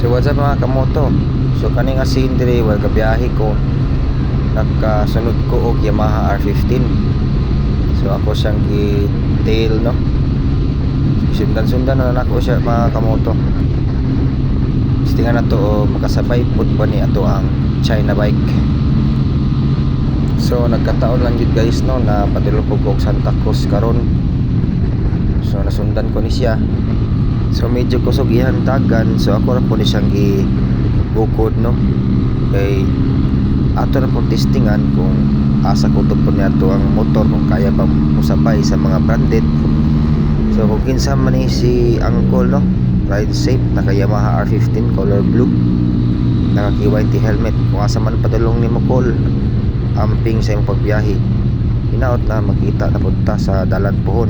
So what's up, mga kamoto? So kani nga scene diri while gabiyahe ko, nakasunod ko og Yamaha R15. So ako siyang gi-tail, no. Sundan-sundan na nako siya, mga kamoto. Tingnan nato o makasabay pud ba ni ato ang China bike. So nagkataon lang jud, guys, no, na padulong ko og Santa Cruz karon. So nasundan ko ni siya. So medyo kusog iyang dagan, so ako ra po ni siyang gibukod, no. Kay ato na pong testingan kung asa kutob po niya ato ang motor, kung kaya ba mosabay sa mga branded. So kung kinsa man ni si Uncle, no, ride safe, naka Yamaha R15 color blue, naka KYT helmet. Kung asa man padulong nimo call, amping sa imong pagbiyahe. Hinaot na makita na pud ta sa dalan pohon.